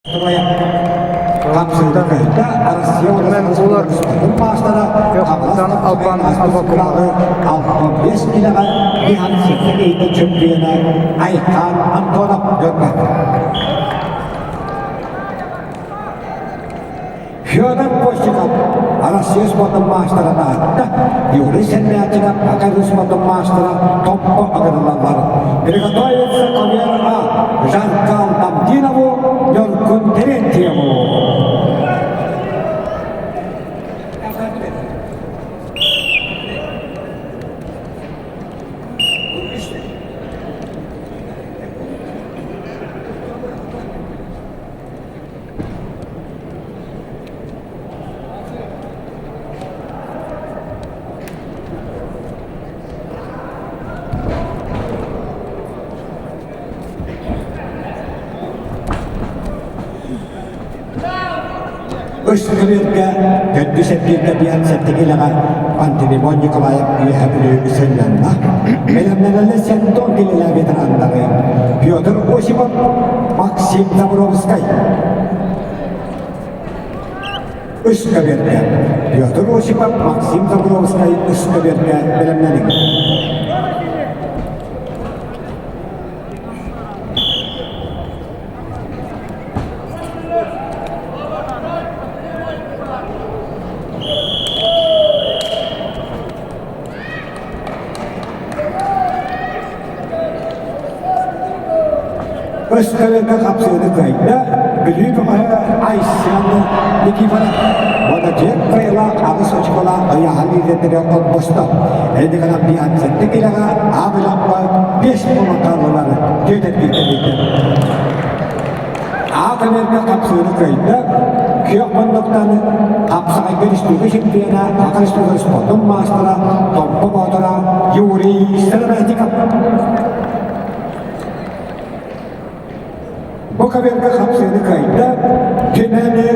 Түмэн Улар Көхтан Албан Аввакумов. Федор Костиков Россия спордун маастара Таатта, Юрий Сэрмячиков Ака спордун маастара Томпо ыҥырыллаллар. Приготовиться к А Жанкал Дамдинову, Ньургун Терентьеву. Үс күнүргэ төрдүс эргииргэ биэн сэттикилэҕэ Пантелеймон Николаев Үөһэ Бүлүү сынньанна. Бэлэмнэнэллэр сентон килэлээ ветераннары Петр Осипов, Максим Добровскай. Үс көбүөргэ Петр Осипов, Максим Забровскай үс көбүөргэ бэлэмнэниҥ. Өскөлөргө хапсыыны кыайда Бүлүү бөҕөһө Айсен Никифоров уонна дьиэк кыайыылаах аҕыс очколаах ыйааһын лидердэрэ холбосто. Эдиганан биһан сэттэ килэҕэ аабылаппа биэс буолан түөтэргин кэлиитэ. Аат-энерго хапсыыны кыайда күөх муннуктан хапсаҕайга республика чемпиона, Саха Республикатын спордун маастара Томпо Боотура Юрий Сыромятников. Бу кабинка хапсыыны кыайда Түмэни.